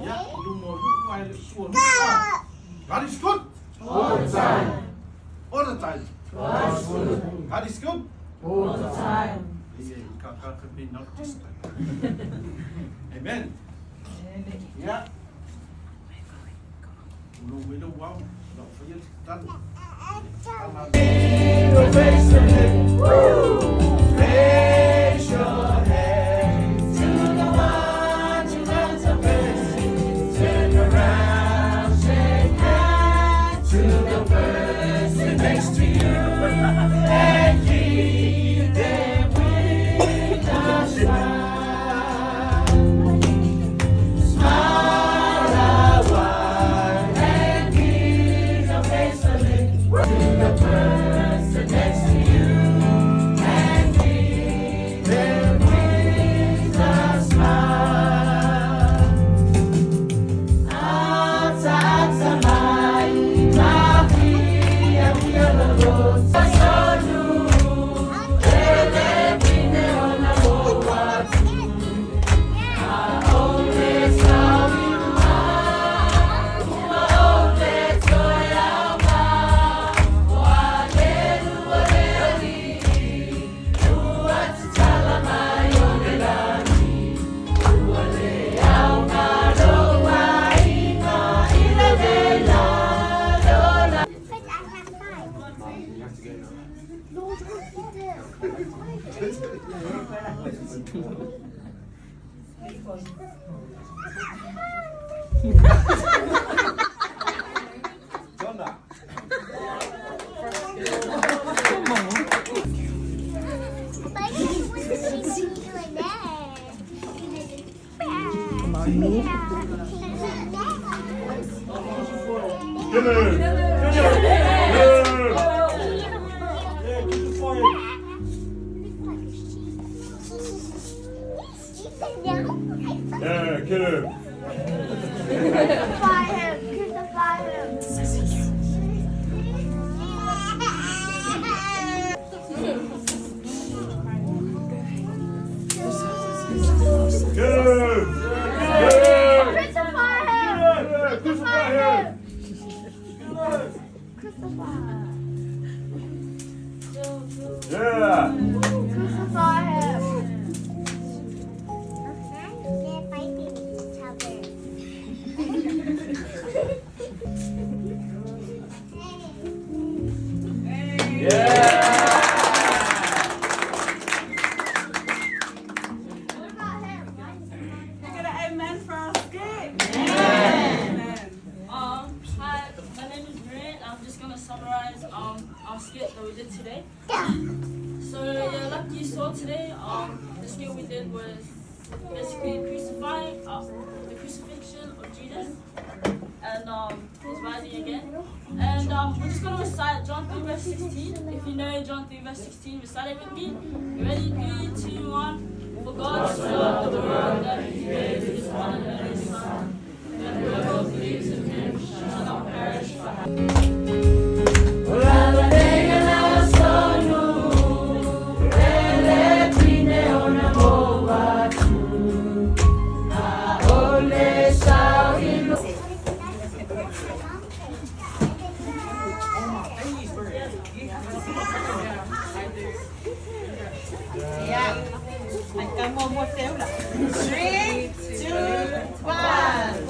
Ia, i luma o nuu ae le o sua nuu. Ah! God is good. All the time. All the time. God is good. God is good. All the time. Yeah, you can't be not this time. Amen. Yeah. Ulo welo wow. Lau whaia te tala. Raise your hand to the one you love the best. Turn around, shake hands to the person next to you, and greet them with a smile. Smile a while and give your face a lick to the person next to you. And greet them with a smile. Ata ata mai, mafia mia lolo. Sonu, ele pine ona moa tu. Aole sawiwa, uma ole toyama. Walelu waleli, ua tutala mai o le lani. Ua le au ngaro aiga i le lela lola. Donna. Yeah, crucify him. Yeah, kill him. Crucify him! Crucify him! Kill him. Kill him. Crucify him! Yeah, crucify him. Crucify Yeah. Crucify him! They're fighting each other. What about him? You get an amen for our skit? Amen. Hi, my name is Maria. And I'm just gonna summarize our skit that we did today. So yeah, like you saw today, the skit we did was basically crucifying the crucifixion of Jesus and his rising again. And we're just gonna recite John 3 verse 16. If you know John 3 verse 16, recite it with me. You ready? 3, 2, 1. For God so loved the world that he gave his one and only Son, that whoever believes in him shall not perish but have Sonu, ele pine ona moa tu. Aole sawiwa. Yeah. 3, 2, 1.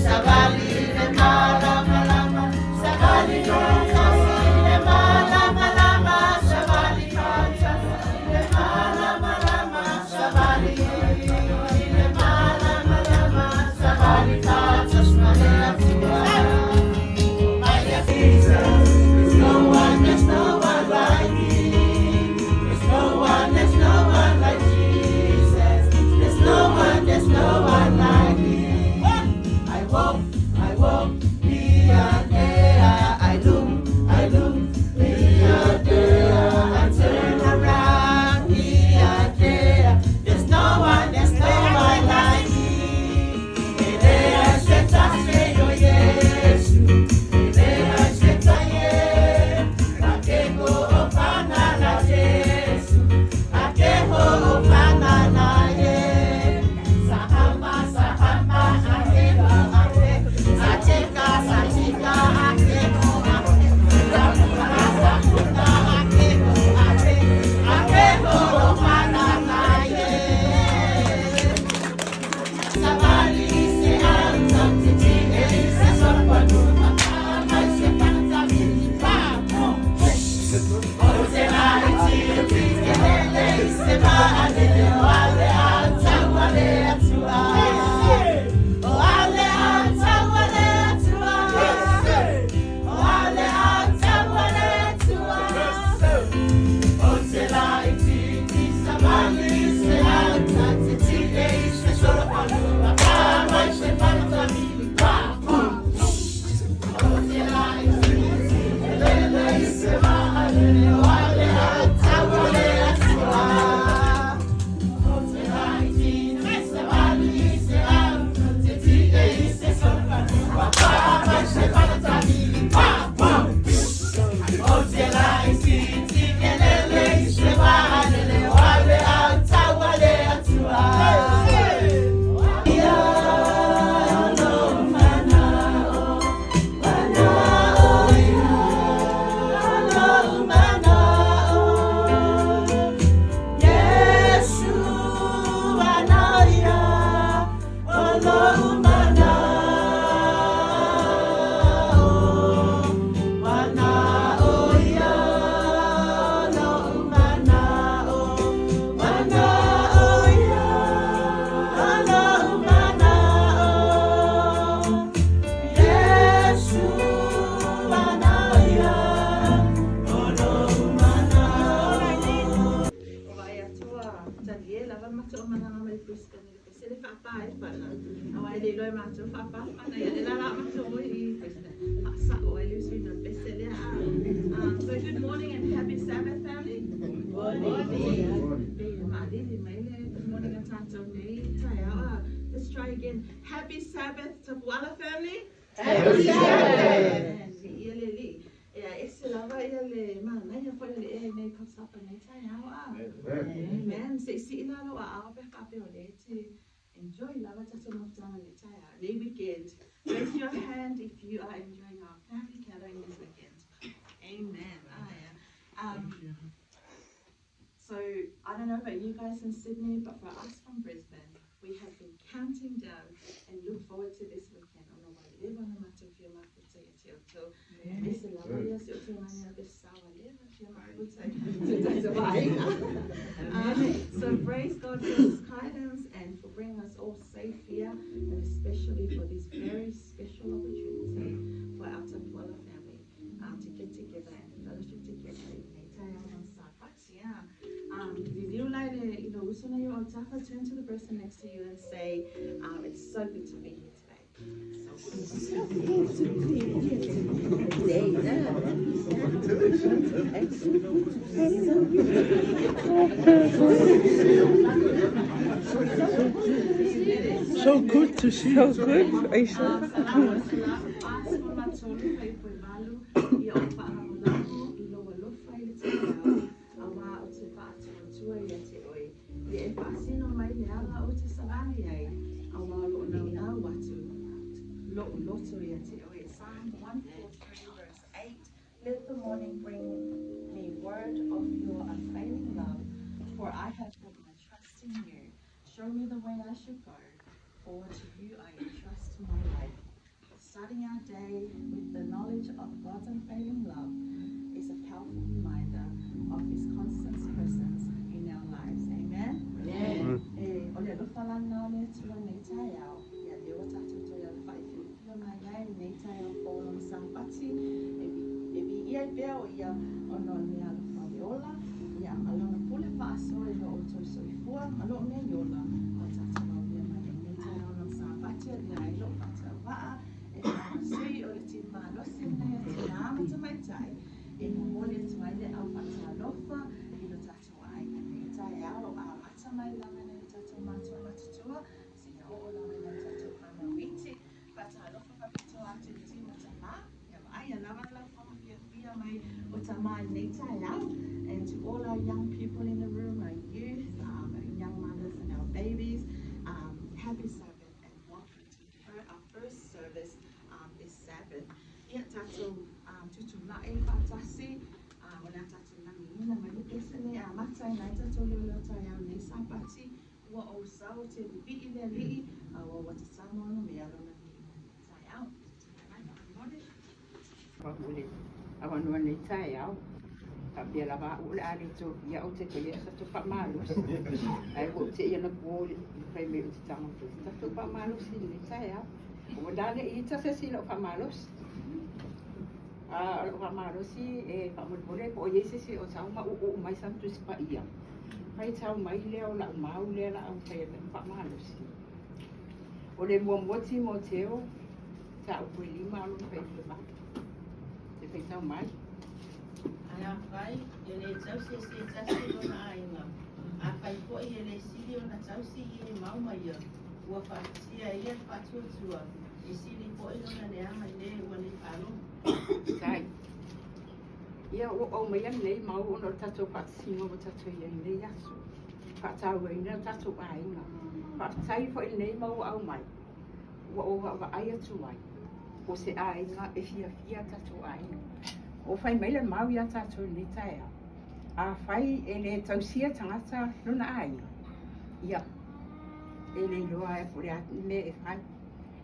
Savali malama, savali So good morning and happy Sabbath, family. Good morning. Good morning. Let's try again. Happy Sabbath, Tapuala family. Happy Sabbath. Amen. Enjoy weekend. Raise your hand if you are enjoying our family gathering this weekend. Amen. So I don't know about you guys in Sydney, but for us from Brisbane, we have been counting down and look forward to this weekend. So praise God for His guidance and for bringing us all safe here, and especially for this very special opportunity for our Tapuala family to get together and fellowship together. Turn to the person next to you and say, it's so good to be here today. So good to be here today. So good to see you. So good. Are you sure? Psalm 143 verse 8. Let the morning bring me word of your unfailing love, for I have put my trust in you. Show me the way I should go, for to you I entrust my life. Starting our day with the knowledge of God's unfailing love is a powerful reminder of His constant presence in our lives. Amen? Amen. lana o le Atua i lenei taeao, ia lea ua tatou toe alafai fiafia mai ai i lenei taeao fou o Lona Sapati, e, e viia ai pea o Ia ona o le meaalofa o le ola, ia, ma Lona pule faasoa i lo outou soifua ma loo mea i ola ua tatou aulia mai ai i lenei taeao o Lona Sapati e avea ai lou faatauvaa e fai ma sui o le timu malosi lenei o tinā ma tamaitai e momoli atu ai le au faatalofa i lo tatou aiga i lenei taeao amata mai lava i nai o tatou matua matutua seia oo lava i nai o tatou fanau iti. Faatalofa faapitoa atu i le timu o tamā, ia vaaia lava le laufaga fiafia mai o tamā i lenei taeao. And to all our young people in the room, our youth, our young mothers and our babies, happy Sabbath and welcome to our first service this Sabbath. Ia tatou tutulai faatasi, o le a tatou lagiina mai le pese nei e amata ai nai tatou leoleo taeao i lenei Sapati, ua ou sau ou te vivii le Alii, a ua ua tatalo ona mea lona viiga i lenei taeao. Tulai mai faamolemole. Ua le avanoa nei taeao. Faapea lava au o le a le tofia au te faia sa tatou faamalosi. Ae ua ou te'i anapo i le fai mai ou te tago atu ai tatou faamalosi i lenei taeao. Ua na le ita se isi i lau faamalosi. A o lau faamalosi e faamolemole po o i ai se isi o sau ma uu mai sana Tusi Paia. Faitau mai lea o lau mau lea o le a ou faia ma faamalosi. O le muamua Timoteo mataupu e 5 lona 98. Te faitau mai. Ae afai e le tausi e se tasi lona aiga, afai foi e le sili ona tausi i e mau ma ia, ua faafutia e ia le faatuatua, e sili foi lona leaga i le ua le faalogo. Tai. Ia ua ou aumaia lenei mau ona o le tatou faatasiga ua tatou i ai i lenei aso. Faatauaina o tatou aiga. Faafetai foi i lenei mau ua aumai. Ua ou vaavaai atu ai, o se aiga e fiafia tatou aiga. Ua fai mai le mau iā tatou i lenei taeao, afai e le tausia tagata lona aiga, ia, e le iloa ai po o le a le mea e fai.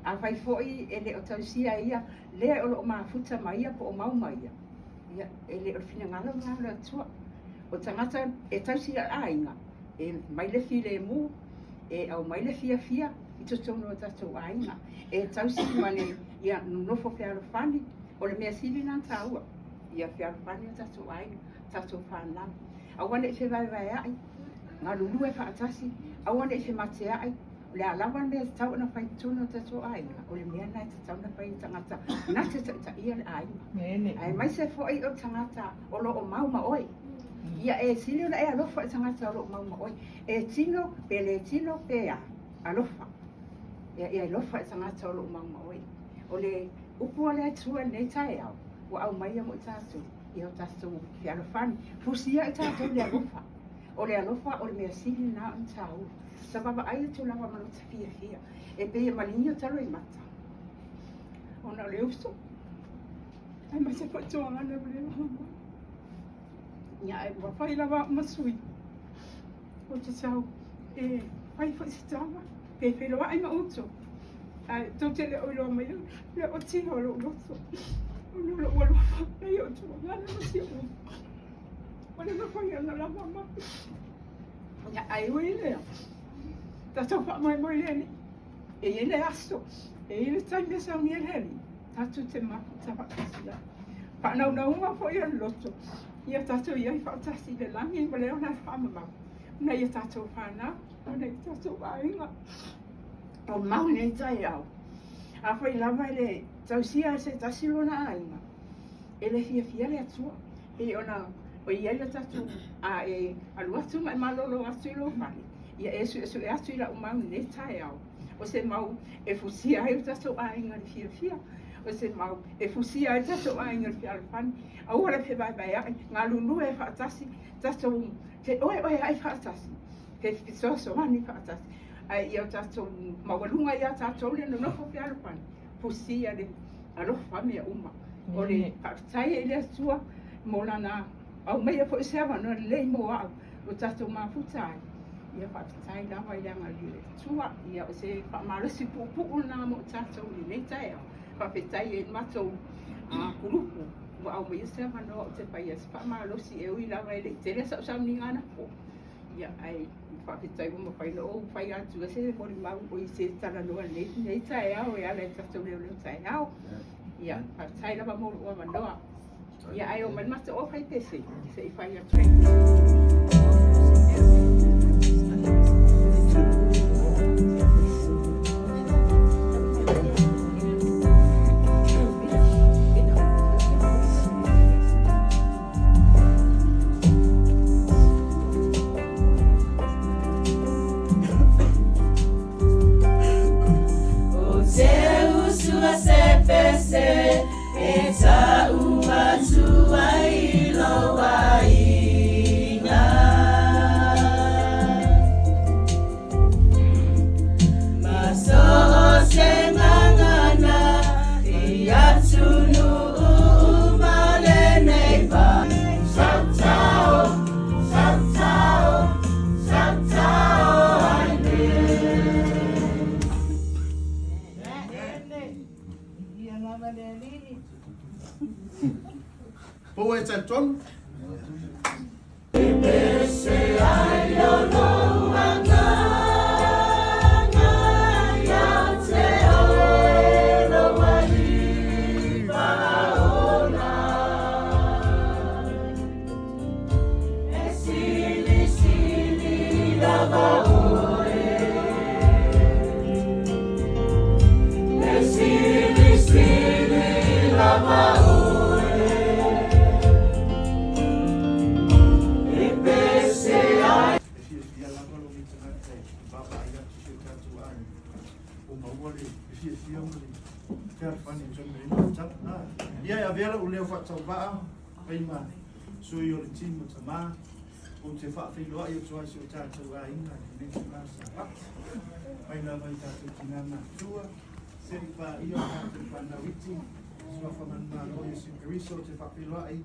Afai foi e le o tausia e ia le o lo o mafuta ma ia po o mau ma ia, ia, e le o le finagalo lena o le Atua. O tagata e tausi i aiga, e mai le filemu, e aumai le fiafia i totonu o tatou aiga, e tausi ma le ia nonofo fealofani, o le mea sili lena taua, ia fealofani o tatou aiga, tatou fanau. Aua ne i fevaevaea'i, galulue faatasi, aua ne i fematea'i, o le a lava le mea e tatau ona fai i totonu o tatou aiga, o le mea lena e tatau ona fai e tagata na te taitaia le aiga. Aemaise foi o tagata o lo o mau ma oe. Ia e sili ona e alofa i tagata o lo o mau ma oe. E tino, pe le tino, pe a, alofa. Ia e alofa i tagata o lo o mau ma oe. O le upu a le Atua i lenei taeao, ua aumaia mo i tatou, ia o tatou fealofani. Fusia i tatou i le alofa. O le alofa o le mea sili lena ona taua. Sa vaavaai atu lava ma lota fiafia, e pei e maligi o taloimata, ona o le uso, aemaise foi tuaga ua le maha mai. Ia ae ua fai lava au ma sui, ou te sau e fai foi se tala, pe feiloai ma outou, ae tou te le o iloa maia le ootia o lou loto, ona o lou alofa i ou tuagana ma si ou uso. O le nofo ia na lava mai. Ia ae ui i lea, tatou faamoemoe i le Alii. E i ai le aso, e i ai le taimi e saunia e le Alii, tatou te mafuta faatasi ai. Faanaunauga foi o le loto, ia tatou i ai faatasi i le lagi ma le ola faamamalu, ona ia tatou fanau, ona ia tatou aiga. O mau nei taeao, afai lava e le tausia e se tasi lona aiga, e le fiafia le Atua. Pei ona o i ai le tatou, a e alu atu ma e malolo atu i lou fale, ia e suesue atu i lau mau i lenei taeao, o se mau e fusia ai o tatou aiga i le fiafia, o se mau e fusia ai o tatou aiga i le fealofani, aua le fevaevaea'i, galulue faatasi, tatou feoeoea'i faatasi, fesoasoani faatasi, ae ia o tatou maualuga ia tatou le nonofo fealofani, fusia le alofa mea uma. O le faafetai ai i le Atua mo lana aumaia foi o se avanoa lelei mo au o tatou mafuta ai. Ia faafetai lava i le agalelei o le Atua. Ia o se faamalosi puupuu lena mo tatou i lenei taeao. Faafetai ai i le matou kulupu ua aumaia se avanoa ou te fai ai se faamalosi e ui lava e le i tele sau sauniga anapo. Ia, ae faafetai ua mafai ona ou fai atu ai se molimau o i se talanoa i lenei taeao e ala i le tatou leoleo taeao. Ia, faafetai lava mo lou avanoa. Ia, ae oo mai le matou o faipese se i fai atu ai. O te usu a se pese e tau atu ai lou aiga. Ma so o se gagana i atunuu uma lenei va. Sautao, sautao, sautao ai Pau e talitonu. E fiafia lava lou nei tagata e vaavaai atu i si o tatou aiga ua maua le fiafia ma le fealofani e tusa ma lenei mafutaga. Ia e avea lou leo faatauvaa fai ma sui o le team o tama ou te faafeiloai atu ai i si o tatou aiga i lenei itula Sapati mai lava i tatou tina matutua seia paia o tatou fanau iti Suafa manumalo Iesu Keriso ou te faafeiloai.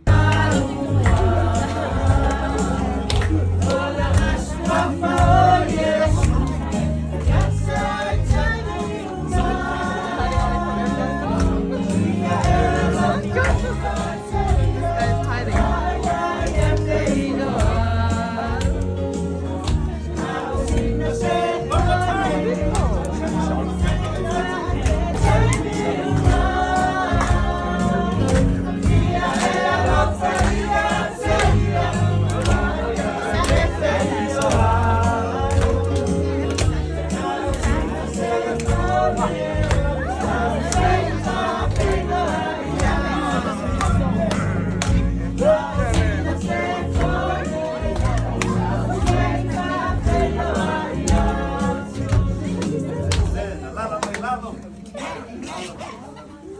Alala mai lalo.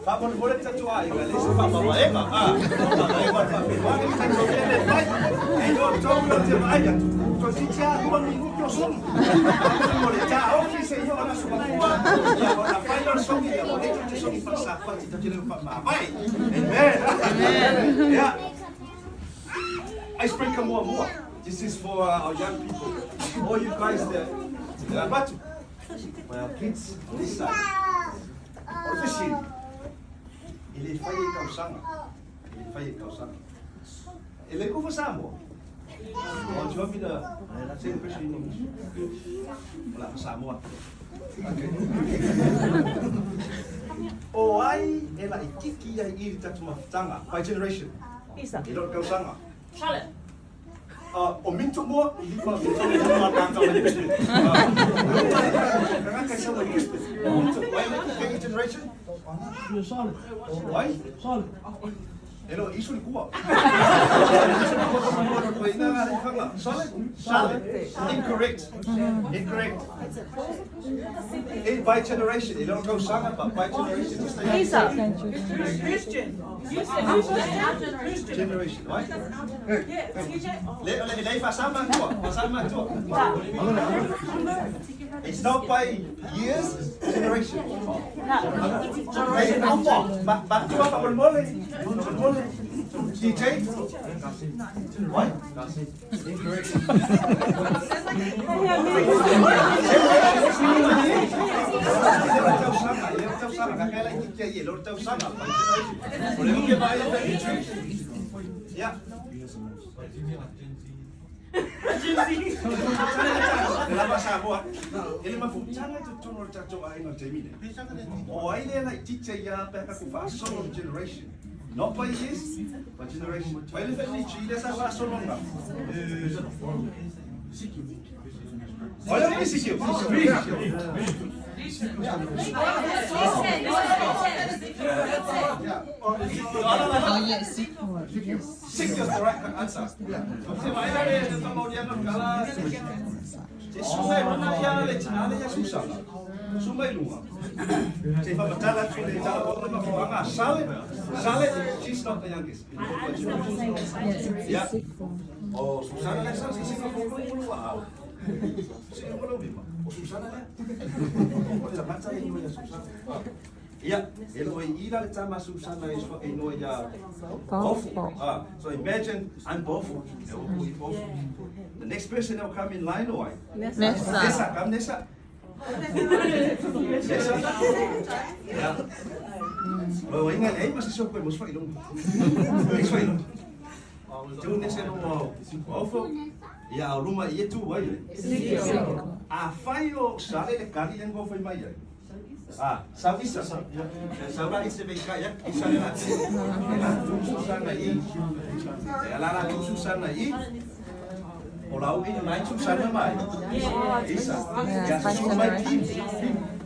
Faamolemole tatou aiga, e leai se faamavaega. A, faamavaega o le faafeiloai. Tatou te le fai. E iloa outou ou te vaai atu. Toeitiiti lava 2 minute o soli. Faamolemole, taofi se i oo i le Aso Gafua, ia ona fai lea o le sogi, ia ua lei tou te sogi falesafati tatou te le o faamavae. Amen. Ia. Icebreaker muamua. This is for our young people. All you guys there. Te avatu. My our kids on this side. O le fesili, e le fai e tausaga. E le fai e tausaga. E le kufa Samoa. Oh, do you want me to say the question in English? O le a Samoa. Okay. O ai e laitiiti ai i le tatou mafutaga by generation. Isa. E le o le tausaga. Charlotte. O Minto moa, i lima o Minto le lima tagata mai Brisbane. Tagata i sau mai Brisbane. O Minto, wai le kei generation? Wai? E lo isu le kua. Isu le kua kama mua no koe ina ngā whanga. Solid? Solid. Incorrect. Incorrect. E by generation, e le o tausaga, but by generation. Just a Isa. Christian. You said Christian. Generation, right? Le, le, le, faasama atua, faasama atua. It's not by years, generation. Hey, ma, matua faamolemole, faamolemole. DJ? What? Incorrect. Yeah. Le lava Samoa. E le mafutaga i totonu o le tatou aiga o le taimi nei. O ai lea laitiiti ai lava pe a tatou faasolo le generation. Not by years, but generation. Fai le family tree lea sa faasolo ananafi. O le isi siu. Sik is the right answer. Se mai la le te tamaurianga kala. Se sumai mana ia le tina le ia Susana. Sumai lunga. Se whakatala atu le tala o ma whanga Sale. Sale, she's not the youngest. Yeah. O Susana le sa se sika ko ko wa au. Se ko lo bima. O Susana le. O tangata le ia Susana. Ia, e lo i ila le tama Susana e swa e no ia Bofu. Ah, so imagine I'm Bofu. E o i Bofu. The next person that will come in line o ai. Nessa. Nessa, come Nessa. Nessa. Yeah. O inga nei ma se so koe mos whailonga. Eis whailonga. Tu Nessa no o Bofu. Ia o luma i e tu ai. A whai o sale le kari e ngō whai mai ai. Ah, sau isa. Sau la isa me kai isa le la. E la tu Susana i. E la la tu Susana i. O lau i nai Susana mai. Isa. Ia su mai Kim.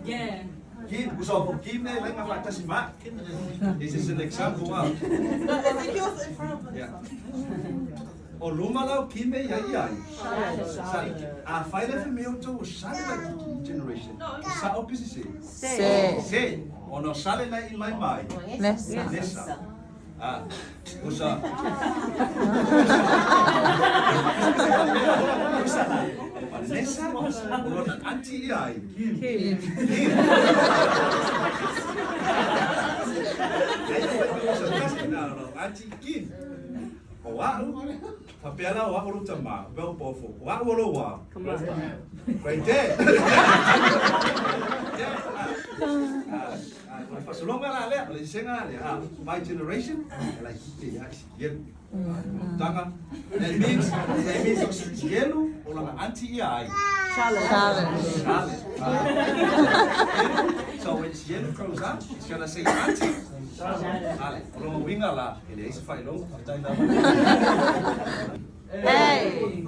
Yeah. Kim, usa o Kim ne lenga whatasi ma. This is an example. Ah. Yeah. O luma lau Kim e ia ia. Sale. A whai le whi meo tau o sale lai kiki generation. Sa o pisi se. Se. Se. O no sale lai in lai mai. Nessa. Nessa. Ah, usa. Usa. Nessa, o lona auntie ia ai. Kim. Kim. Auntie Kim. O au, whapea la o au ruta ma, bel pofo. O au o lo wa. Great day. O le fasolonga la lea, o le isenga la lea. Ah, my generation, e la hite ia i sikielu. Tanga, that means o sikielu o lana auntie ia ai. Challenge. Challenge. So when Sielu grows up, he's gonna say auntie. Challenge. O longa winga la, e le eisi whailonga, whaitai lava. Hey.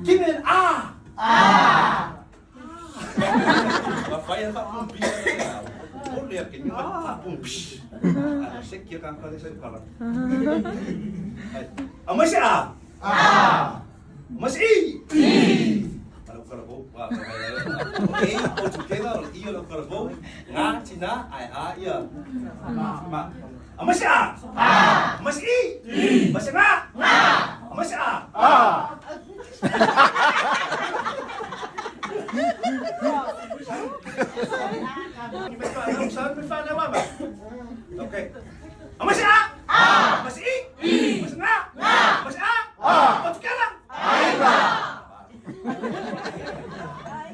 Give me an ah! Ah! Ma whai a wha pi. O lea ke ni ma pum psh. Ah, se kia ka kare se kala. A mai se a. Ah! Mai se i. I. Ala kala bo. Wa ka mai. Okay, o tu kela o i o kala bo. Nga tina ai a ia. Ma. A mai se a. Ah! Mai se i. I. Mai se nga. Nga. A mai se a. Ah! Okay. Ama si A. A. Ama si I. I. Ama si Nga. Nga. Ama si A. A. O tukela. Aiba.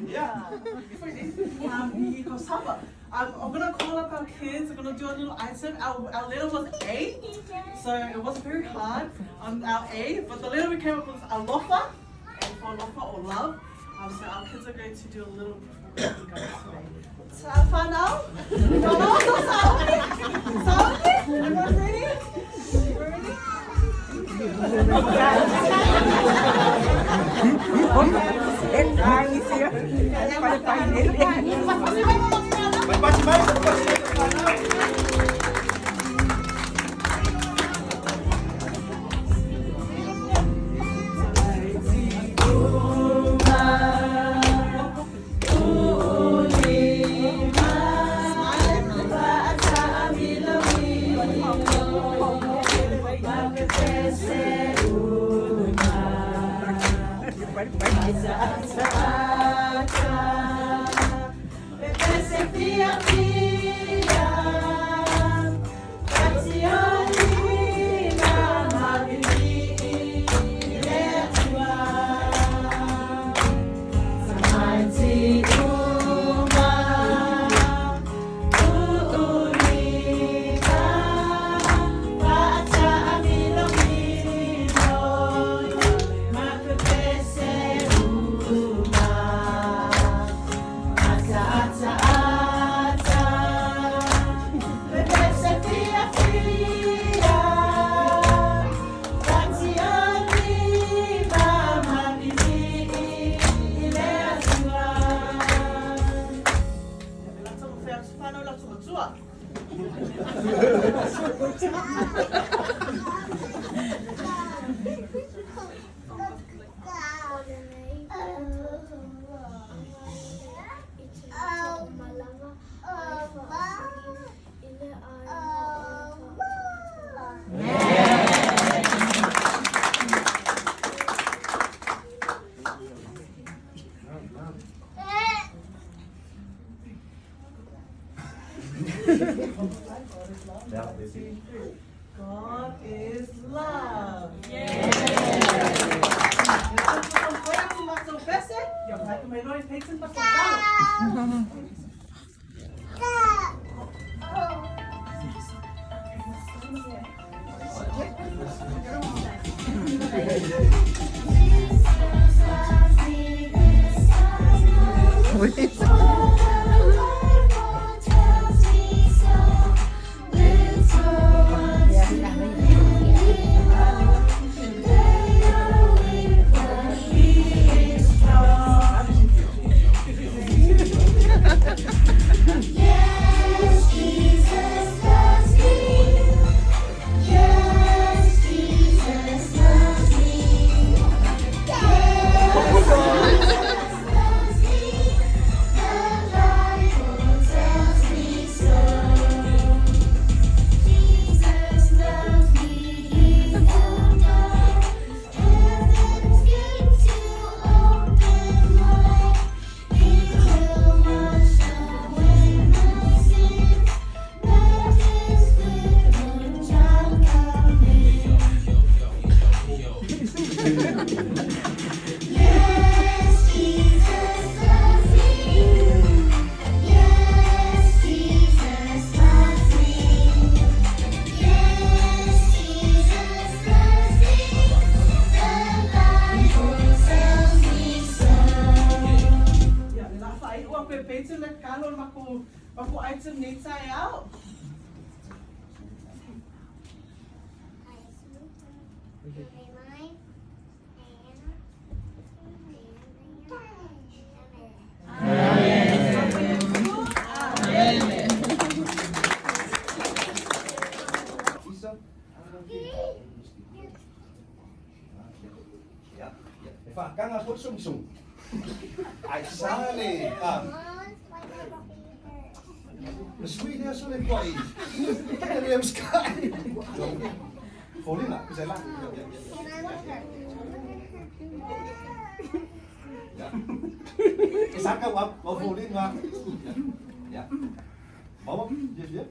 Yeah. I'm gonna call up our kids. We're gonna do a little item. Our letter was A, so it wasn't very hard on our A, but the letter we came up with was alofa, and for alofa or love. So our kids are going to do a little performance for you guys today. So whanau, whanau, saoke, saoke. Everyone ready? We're ready? Mai pati mai, pati mai. mai Peyton tatou talo. Ia, le la faaiu aku e Peyton le kalo le makou makou item nei taeao. Ia, ia, e faakaga foi le sogisogi. Ae sa le a. Le sui lea so le kuai. E le sky. Foliga, se la. Ia. E sa kau ap, o foliga. Ia. Maua, fia fia?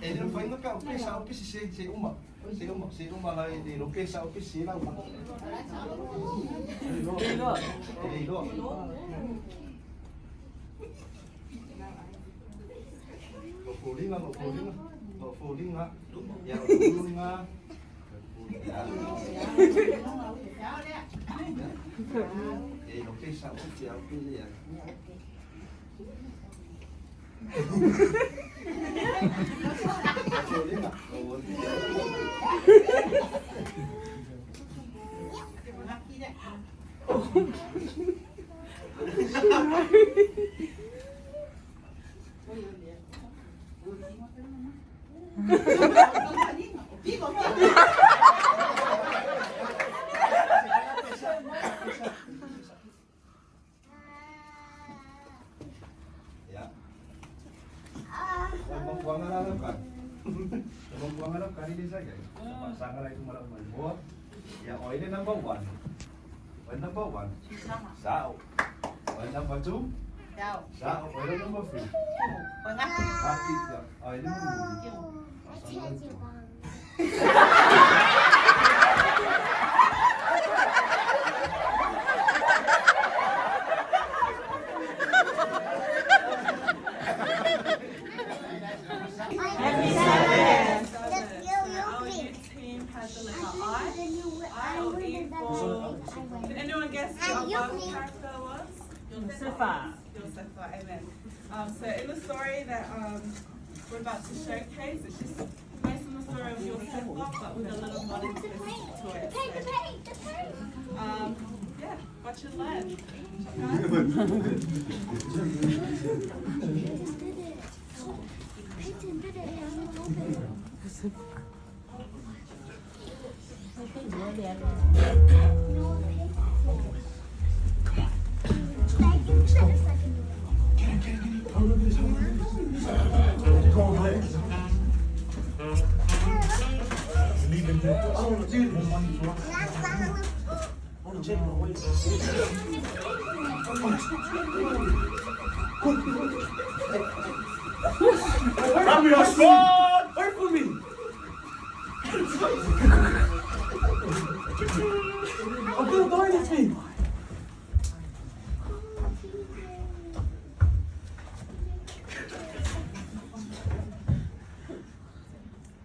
E le mafai ona kau pe sao pe sese se uma. Se uma, se uma la e le pe sao pe sese la uma. E le iloa. E le iloa. O foliga, o foliga, o foliga. Ia, o foliga. E lo pe sao pe au pe le. Foliga. Ia. O mafuaga la lau kani. O mafuaga lau kani lea sa i ai. Faasaga la i luma lau maimoa. Ia, o ai le number one? O ai le number one? Sa'o. O ai le number two? Sa'o. O ai le number three? Ngaki. Ia, o ai le mulimuli? Faasaga la i tua. Our youth team had the letter I. I or E for. Can anyone guess who our Bible character was? Yosefa. Yosefa, amen. So in the story that we're about to showcase, it's just based on the story of Yosefa, but with a little modern twist to it. So, yeah, watch and learn. Grab your squad! Wait for me! I didn't do anything.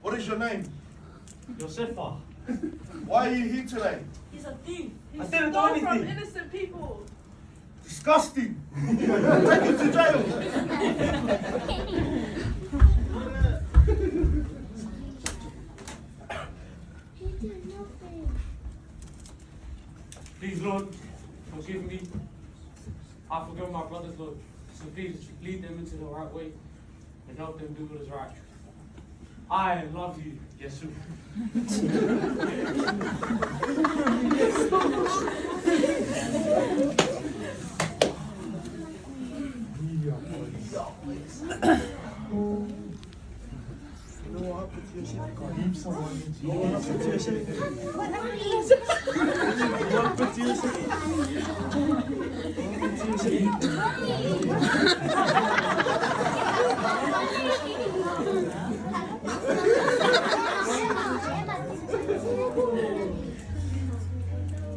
What is your name? Josefa. Why are you here today? He's a thief. I didn't do anything. From innocent people. Disgusting! Take him to jail! He did nothing. Please, Lord, forgive me. I forgive my brothers, Lord. So please lead them into the right way and help them do what is right. I love you, Yesu.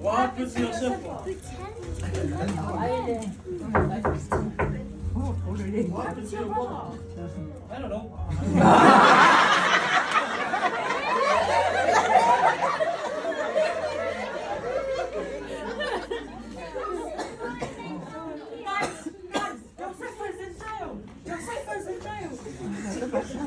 What happened to Yosefa? What happened to your brother? I don't know. Guys, guys, Josefa's in jail. Josefa's in jail.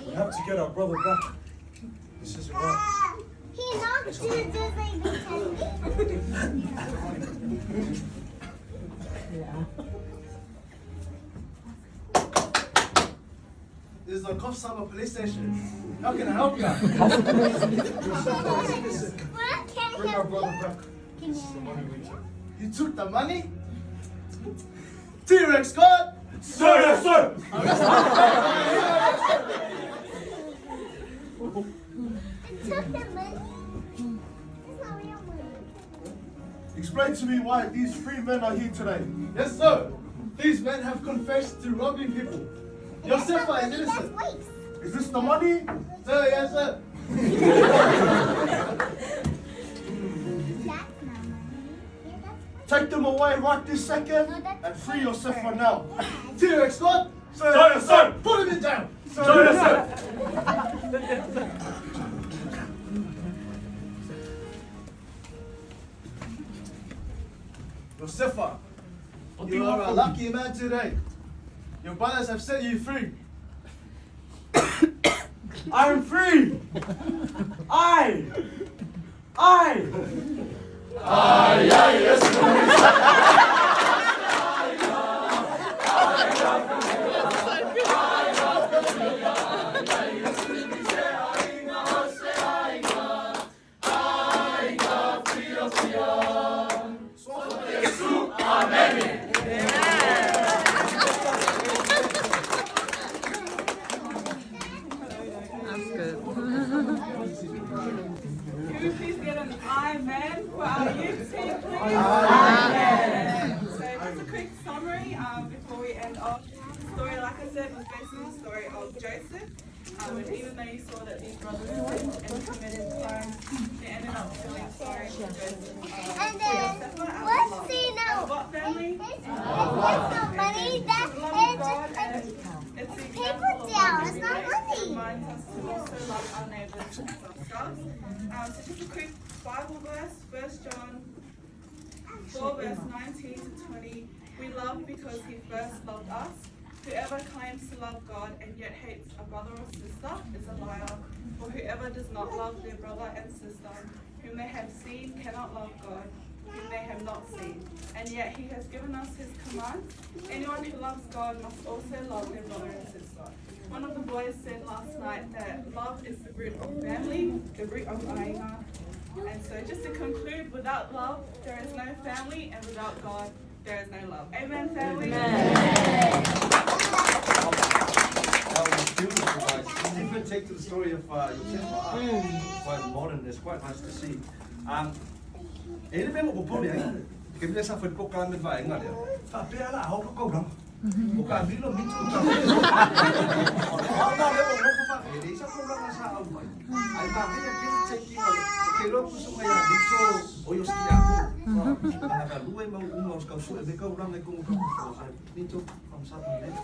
We have to get our brother back. This isn't right. He knocked you just like pretending. This is the Coffs Harbour Police Station. How can I help you? What can Bring our brother back. Can This is the money we took. You took the money? T-Rex squad! Sir, yes, sir! It took the money. It's not real money. Explain to me why these three men are here today. Yes, sir. These men have confessed to robbing people. That's Josefa not is money, innocent. That's waste. Is this the money? Sir, yes, sir. That's not money. Yeah, that's waste. Take them away right this second No, that's and free paper. Yosefa now. Yeah. T-Rex squad! Sir, yes, sir! Put him in jail! Sir, yes, sir! Josefa, What do you you are want a from me? lucky man today. Your brothers have set you free. I'm free. I. I. Can we please get an amen for our youth team, please? Amen. So just a quick summary before we end off. The story, like I said, was based on the story of Joseph. And even though you saw that these brothers sinned and committed crimes, they ended up feeling sorry for Joseph. And then, Josefa out of what's love. see now? What family? It's not money. That it's It's the It's example paper of down. love It's not grace money. reminds us to also love our neighbours as ourselves. So just a quick Bible verse, 1 John 4 verse 19 to 20. We love because he first loved us. Whoever claims to love God and yet hates a brother or sister is a liar. For whoever does not love their brother and sister whom they have seen cannot love God, whom they have not seen. And yet he has given us his command. Anyone who loves God must also love their brother and sister. One of the boys said last night that love is the root of family, the root of aiga. And so just to conclude, without love, there is no family, and without God, there is no love. Amen, family. That was beautiful, guys. Different take to the story of Josefa. Quite modern. It's quite nice to see. E le mea mo popole ai. Ke mea sa whai ka me vaenga lea. Wha pea la hau kau rama. O ka milo mitu o ka na lea ua nofo faapea, e leai sau taulaga sa aumai, ae manaia tele le taking o le, ou te iloa le usoga ia Mitchell o ia o se tiakono, ana galue ma uma o se tau sue mai taulaga i totonu o tatou fo. Mitchell, thumbs up on that.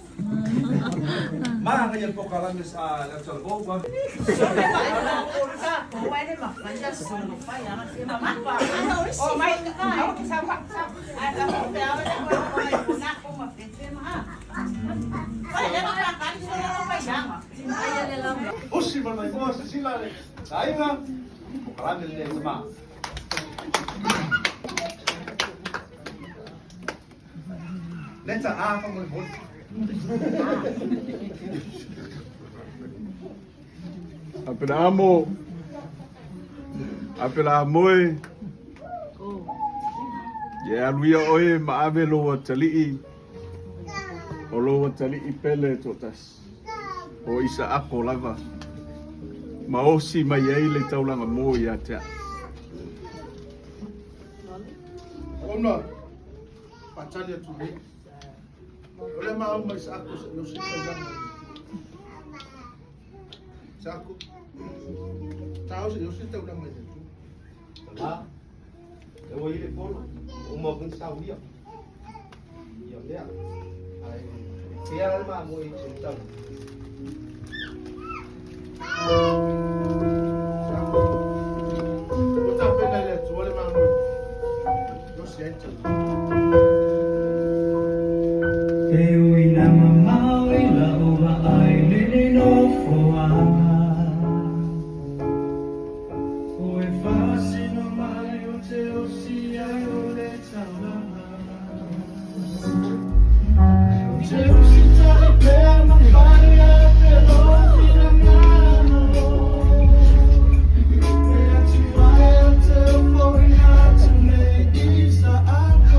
Manaia le polokalame a le autalavou. Usi ma le maimoa silasila le aiga, polokalame lenei a tama. Letter A faamolemole. Apelahamo, Apelahamo e, Ia e alu ia oe ma ave lou atalii, o lou atalii pele toatasi, o Isaako lava, ma osi mai ai le taulaga mo ia te au. Ona faatali atu nei. O le ma aumai Isaako seia osi le taulaga. Isaako, tao seia osi le taulaga i le Atua. Tama, e ua i le polo, ua uma foi ona saunia ia mea, ae pea la le mamoe i se tau. Isaako, ua tapena e le Atua le mamoe e osi ai le taulaga. E ui ina mamao i la'u vaai lenei nofoaga O e faasino mai ou te osi ai o le taulaga Ou te usitai pea ma fai ake lou finagalo E Atua e ou te ofoina atu nei Isaako.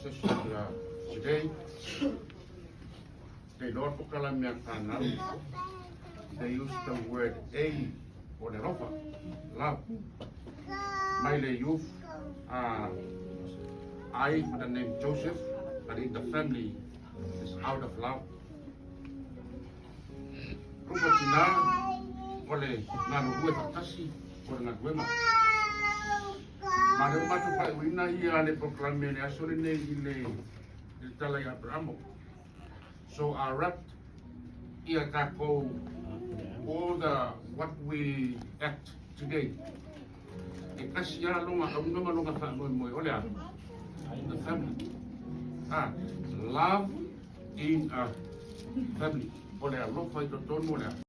session today. Te iloa polokalame a fanau, they use the word A o le alofa, love. Mai le youth, I, with the name Joseph, but in the family is out of love. Rupa tina o le galulue faatasi o le galuega. Ma le ua matou faaiuina ia le polokalame le aso lenei i le i le tala i Aperamo. So I wrapped ia takou all the what we act today. E tasi lava lona auga ma lona faamoemoe o le a? The family. Ah, love in a family. O le alofa i totonu o le a?